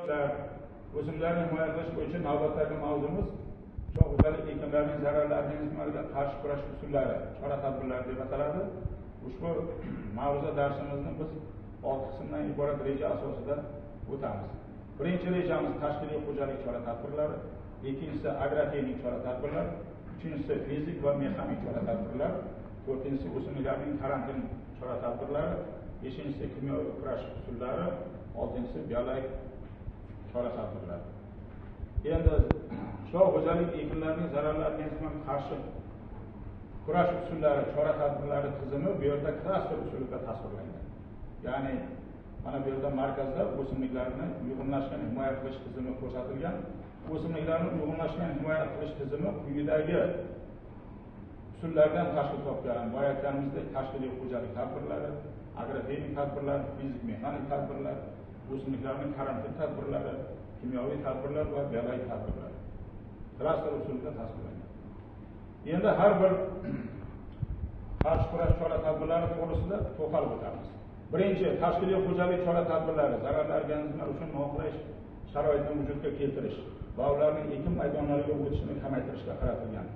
O'simliklarni himoya qilish bo'yicha navbatdagi mavzumiz cho'g' xo'jalik ekinlarining zararli organizmlarga qarshi kurash usullari, chora-tadbirlari deb ataladi. Ushbu mavzuda darsimizni biz 6 qismdan iborat reja asosida o'tamiz. Birinchi rejamiz tashkiliy xo'jalik chora-tadbirlari, ikkinchisi agrotexnik chora-tadbirlar, uchinchisi fizik va mexanik chora-tadbirlar, to'rtinchisi o'simliklarning karantin chora-tadbirlari, beshinchisi kimyoviy kurash usullari, oltinchisi biologik chora-tadbirlar. Endi qishloq xo'jalik ekinlarining zararli organizmlarga qarshi kurash usullari, chora-tadbirlari tizimi bu yerda klaster usulida tasvirlangan. Ya'ni mana bu yerda markazda o'simliklarni uyg'unlashgan himoya qilish tizimi ko'rsatilgan. O'simliklarni uyg'unlashgan himoya qilish tizimi quyidagi usullardan tashkil topgan. Boya aytganimizdek, tashkiliy xo'jalik tadbirlari, agrotexnik tadbirlar, fizik mexanik tadbirlar, o'simliklarning karantin tadbirlari, kimyoviy tadbirlar va biologik tadbirlar klaster usulida tasvirlangan. Endi har bir qarshi kurash chora-tadbirlari to'g'risida to'xtalib o'tamiz. Birinchi, tashkiliy xo'jalik chora-tadbirlari zararli organizmlar uchun noqulay sharoitni vujudga keltirish va ularning ekin maydonlariga o'tishini kamaytirishga qaratilgan.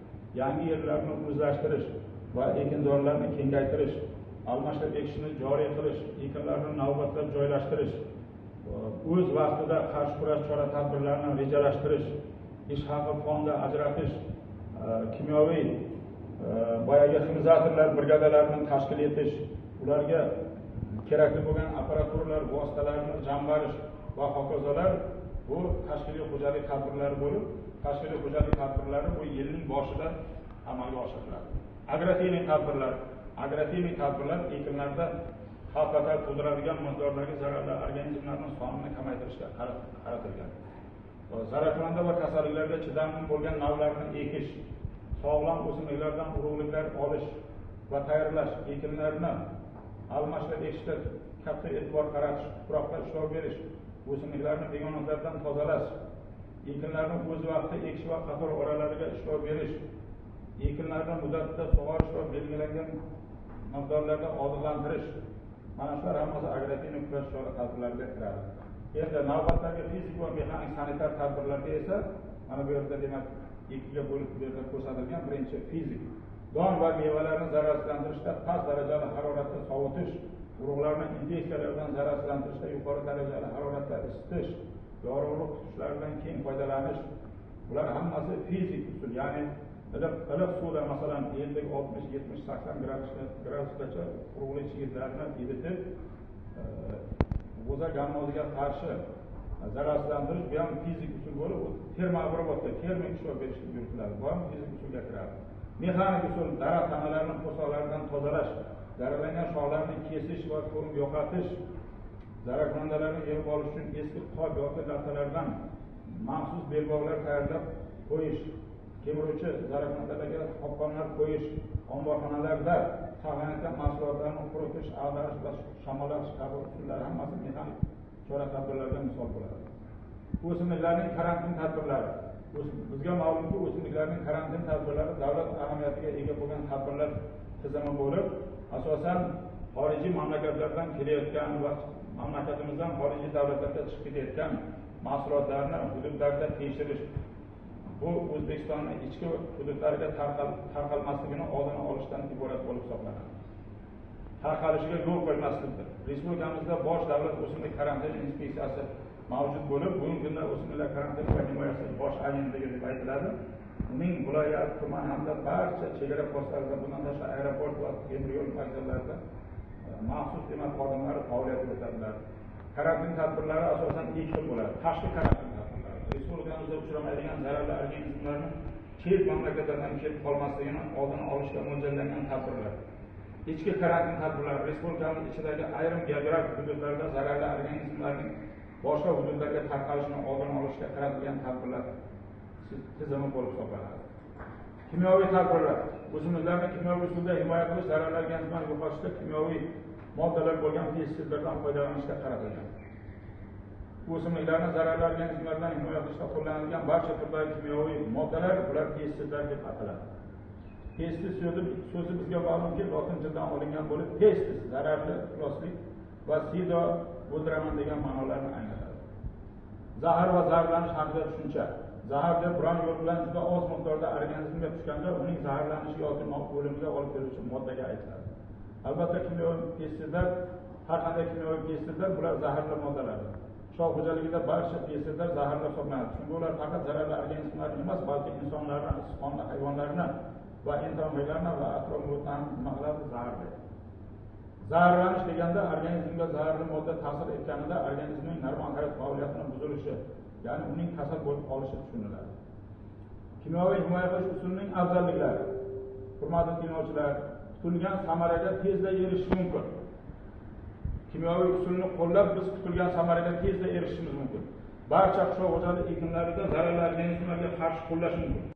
Yangi yerlarni o'zlashtirish va ekinzorlarni kengaytirish, almashlab ekishni joriy qilish, ekinlarni navbatlab joylashtirish, o'z vaqtida qarshi kurash chora-tadbirlarini rejalashtirish, ish haqi fondi ajratish, kimyoviy boyagi ximizatorlar brigadalarini tashkil etish, ularga kerakli bo'lgan apparaturalar, vositalarni jamg'arish va hokazolar bu tashkiliy xo'jalik tadbirlari bo'lib, tashkiliy xo'jalik tadbirlari bu yilning boshida amalga oshiriladi. Agrotexnik tadbirlar, agrotexnik tadbirlar ekinlarda xavf-xatar tug'diradigan miqdordagi zararli organizmlarning sonini kamaytirishga qaratilgan. Zararkunanda va kasalliklarga chidamli bo'lgan navlarni ekish, sog'lom o'simliklardan urug'liklar olish va tayyorlash, ekinlarni almashlab ekishga katta e'tibor qaratish, tuproqqa ishlov berish, o'simliklarni begonalardan tozalash, ekinlarni o'z vaqtida ekish va qator oralariga ishlov berish, ekinlarni muddatida sug'orish va belgilangan miqdorlarda oziqlantirish. Mana shular hammasi agrotexnik kurash chora-tadbirlariga kiradi. Endi navbatdagi fizik va mexanik sanitar tadbirlarga esa mana bu yerda demak ikkiga bo'lib bu yerda ko'rsatilgan. Birinchi fizik don va mevalarni zararsizlantirishda past darajali haroratda sovutish, urug'larni infeksiyalardan zararsizlantirishda yuqori darajali haroratda isitish, yorug'lik kutishlaridan keng foydalanish, bular hammasi fizik usul, ya'ni iliq suvda masalan 50, 60, 70, 80 gradusgacha urug'li chigitlarni ivitib, g'o'za gammoziga qarshi zararsizlantirish, bu ham fizik usul bo'lib, termoobработка, termik ishlov berish deb yuritiladi. Bu ham fizik usulga kiradi. Mexanik usul daraxt tanalarini po'soqlaridan tozalash, zararlangan shoxlarni kesish va ko'mib yo'qotish, zararkunandalarni yig'ib olish uchun eski qop yoki lattalardan maxsus belbog'lar tayyorlab qo'yish, kemiruvchi zararkunandalarga qopqonlar qo'yish, omborxonalarda saqlanayotgan mahsulotlarni quritish, ag'darish va shamollash kabi usullar hammasi mexanik chora-tadbirlarga misol bo'ladi. O'simliklarning karantin tadbirlari. Bizga ma'lumki, o'simliklarning karantin tadbirlari davlat ahamiyatiga ega bo'lgan tadbirlar tizimi bo'lib, asosan xorijiy mamlakatlardan kelayotgan va mamlakatimizdan xorijiy davlatlarga chiqib ketayotgan mahsulotlarni hududlarda tekshirish, bu O'zbekistonning ichki hududlariga tarqalmasligini oldini olishdan iborat bo'lib hisoblanadi. Tarqalishiga yo'l qo'ymaslikdir. Respublikamizda bosh davlat o'simlik karantin inspeksiyasi mavjud bo'lib, bugungi kunda o'simliklar karantin va himoyasi bosh agentligi deb aytiladi. Uning viloyat, tuman hamda barcha chegara postlarida, bundan tashqari aeroport va temir yo'l vokzallarida maxsus demak xodimlari faoliyat yuritadilar. Karantin tadbirlari asosan ikki xil bo'ladi. Tashqi karantin tadbirlari, respublikamizda uchramaydigan zararli organizmlarni chet mamlakatlardan kelib qolmasligini oldini olishga mo'ljallangan tadbirlar. Ichki karantin tadbirlari respublikamiz ichidagi ayrim geografik hududlarda zararli organizmlarning boshqa hududlarga tarqalishini oldini olishga qaratilgan tadbirlar tizimi bo'lib hisoblanadi. Kimyoviy tadbirlar o'simliklarni kimyoviy usulda himoya qilish, zararli organizmlarni yo'qotishda kimyoviy moddalar bo'lgan pestitsidlardan foydalanishga qaratilgan. O'simliklarni zararli organizmlardan himoya qilishda qo'llanilgan barcha turdagi kimyoviy moddalar bular pestitsidlar deb ataladi. Pestis so'zi bizga ma'lumki, lotin tilidan olingan bo'lib, pestis zararli, ifloslik va sido o'ldiraman degan ma'nolarni anglatadi. Zahar va zaharlanish haqida tushuncha. Zahar deb biron yo'l bilan juda oz miqdorda organizmga tushganda uning zaharlanishi yoki o'limiga olib keluvchi moddaga aytiladi. Albatta kimyoviy pestitsidlar, har qanday kimyoviy pestitsidlar bular zaharli moddalardir. Qishloq xo'jaligida barcha pestitsidlar zaharli hisoblanadi. Chunki ular faqat zararli organizmlarni emas, balki insonlarni, issiqxonli hayvonlarni va intonlarni va atrof muhitni ham nima qiladi? Zaharlaydi. Zaharlanish deganda organizmga zaharli modda ta'sir etganida organizmning normal hayot faoliyatini buzilishi, ya'ni uning kasal bo'lib qolishi tushuniladi. Kimyoviy himoya qilish usulining afzalliklari. Hurmatli tinglovchilar, kutilgan samaraga tezda erishish mumkin. Kimyoviy usulni qo'llab biz kutilgan samaraga tezda erishishimiz mumkin. Barcha qishloq xo'jalik ekinlarida zararli organizmlarga qarshi qo'llash mumkin.